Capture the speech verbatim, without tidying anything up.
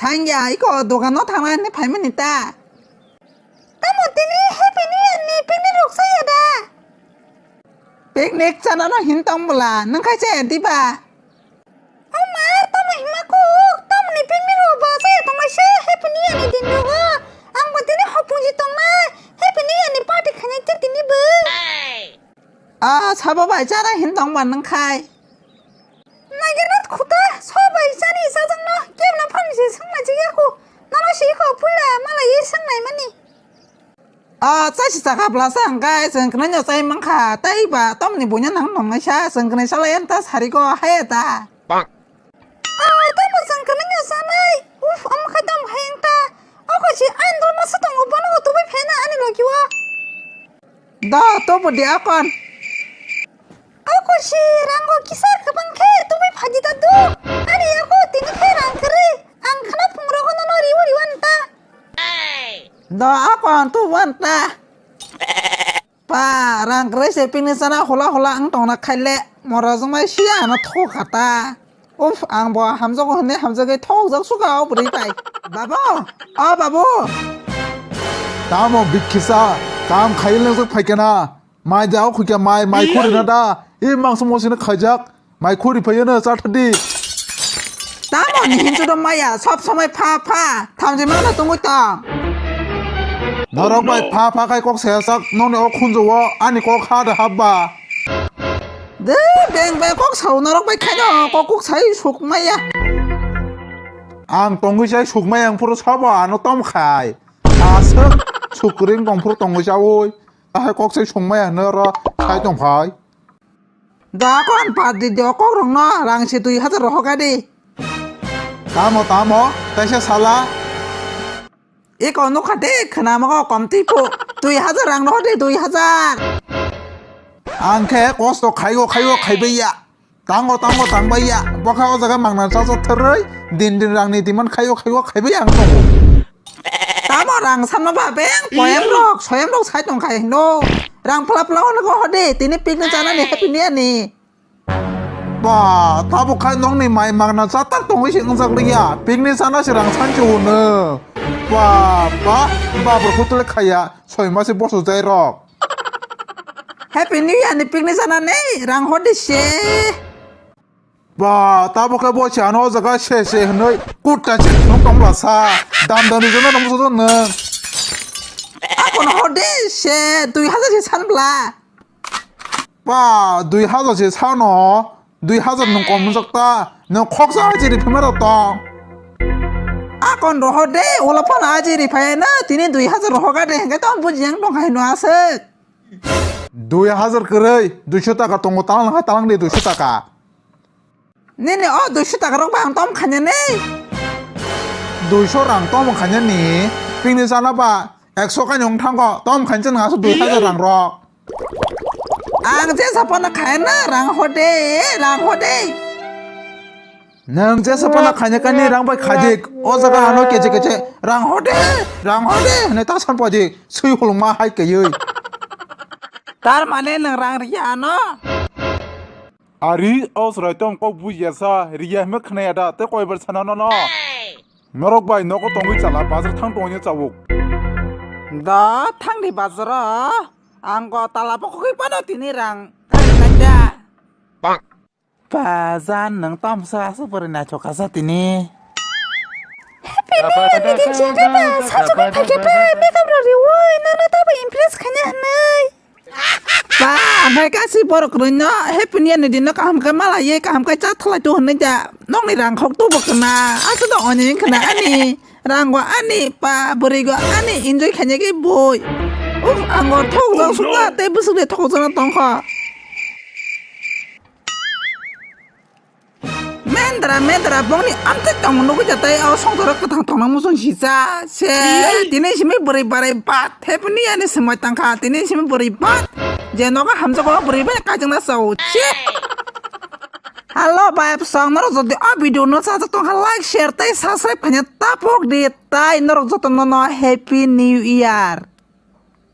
Thangya, iko dogano thangna hinwi phaimani ta. Tamo tini Happy New Year ni picnic rok chaya da? Picnic chanano hin tong bwla, nwng khai chaya diba? O ma, tamo hima kuk, tamoni picnic rok ba chaya tonglaisa Happy New Year ni din rogo. Ang bo tini hopung si tongnai, Happy New Year ni party khainai te tini bo. A, sabo bai chana hin tong ba nwng khai. Nagirna khuta, so bai chani chajakno, kebla phani se swngnai chikya kho. Nano si kho, puila malai ye swngnai mani. A, chai si chakha bwlasa hwnkhe, chwng kwnwi no chai mankha, tei ba tomni buino nang nongnaisa, chwng kwnwi salai ta sarigo, haya ta. A, tamo chwng kwnwi no chanai. Uf, omo khai tamo hai wngta. Oko si ang dol masa tongo, bono o tubai phena ani logi o. Da, tobo de akon. Oko si rango kisa kwbang khe tubai phaji ta do. Ani yago tini khe rang kwrwi. Ang khna phungrogo nono riwi riwi anta. Da, akon tu wanta. Pa, rang kwrwi se picnic chana hola hola ang tongna khaile, mora jongmai sia ano thok kha ta. Uf, ang bo hamjago hwnwi hamjagwi thokjak suka o bwrwi bai. Babu, o babu. Tamo bikhisa, kam khaile nang phai kena. Mai ja o khukya mai, mai khuri na da. I mangso mosino khaijak. Mai khuri phaiyo no cha thadi. Tamo ni hinchu do maya, sob somoi pha pha. Thamji mano tungui tong. Norok bai pha pha khai kok saya sak, noni o khunjo o, ani kok ha da habba. De, beng beng kok sao norok bai khaino, kok kok sai suk maya. Ang tongwi sai suk maya ang phuru sabo ano tom khai. Aswk suk ring tong phuru tongwi saui. Ahai kok sai suk maya hwnwi oro sai tong phai. Da kon party di o kok rok no rang se dui hazar rohok adi. Tamo, tamo, kaisa sala. Iko nukha de khwna mago komtwi phu. Dui hazar rang rohok de, dui hazar. Ang khe kosto khaigo, khaigo, khaibai ya. Tango, tango, tangbai ya. Bokha o jaga mangna chacha thwrwi, din din rang ni demand khaigo, khaigo, khaibai ang tongo. Tamo rang sanma ba beng poem rok, soyem rok sai tong khai hino. Rang pla pla ono go hode, tini picnic chana ni happy ni ani. Ba, tabuk khai nokni mai mangna chatar tongwi se wngjak liya. Picnic chana se rang sanchi hwnwi. Ba, ba, ba, bwrwi khutle khaya. Soi mase boso jai rok. Happy New Year ni picnic chana nei, rang hor di se. Ba, tabuk khai bo se ano o jaga se se hwnwi. Kutta se thung tong bla sa. Dam dam ni jona nang so nang. Akon hor di se, dui hazar se san bla. Ba, dui hazar se sano, dui hazar nwng kom wngjak ta, nwng khoksa hai chiri phimai rok tong. Akon roho de, ola phano aji ri phai na, tini dui hazar roho ga de, hingke tong buji yang tong hai no aswk. Dui hazar kwrwi, duiso taka tongo, talang hai talang de duiso taka. Nini o duiso taka rok ba ang tom khanya ni. Duiso rang tom khanya ni, picnic chana ba ekso kani wng thango, tom khanya chwng aswk dui hazar rang rok. Ang je sapana khaina rang hode, rang hode. Nang je sapana khaina kani rang bai khadik, o jaga ano keche keche rang hode, rang hode, ne ta san padi, sui hulma hai kayui. Tar mane nang rang riya ano? Ari, o chwrai tong kok bujiya sa, riya hime khwnaya da, te koi bar sana no no. Norok bai nogo tongwi chala, bazar thang tongwi chawuk. Da thangdi bazaro, ang go tala bo khogwi pano tini rang. Bazar nang tamsa aswk bwrwi naithok kha sa tini. Happy New Year ni din sini ba, sajagwi phaikhe ba, makeup rok riwi, nono tabo impress khaina hinwi. Ba, ang hai kasi borok rwino Happy New Year ni dino kaham khe malaiwi, kaham khe cha thalai tu hinwi da. Nokni rang khok tu bo khna, aswk da oni khna ani. Rang go ani, pa, bwrwi go ani, enjoy khaina khe boi. Uf, ang go thok jang sukha, tei bwswk de thok jang tong kha. Mendra, mendra, bongni amtwi tongmo nugwi ja tei o songthoro kwthang tongna muchung sija se. Tini simi bwrwi barai bat, Happy New Year ni swmai tangkha, tini simi bwrwi bat. Je nogo hamjago bwrwi bai kaijakna chao. Chip. Hello, bai bwsong, norok jodi o video no chajak tongkha, like, share tei subscribe khaina tapok di, tai norok jotono no Happy New Year.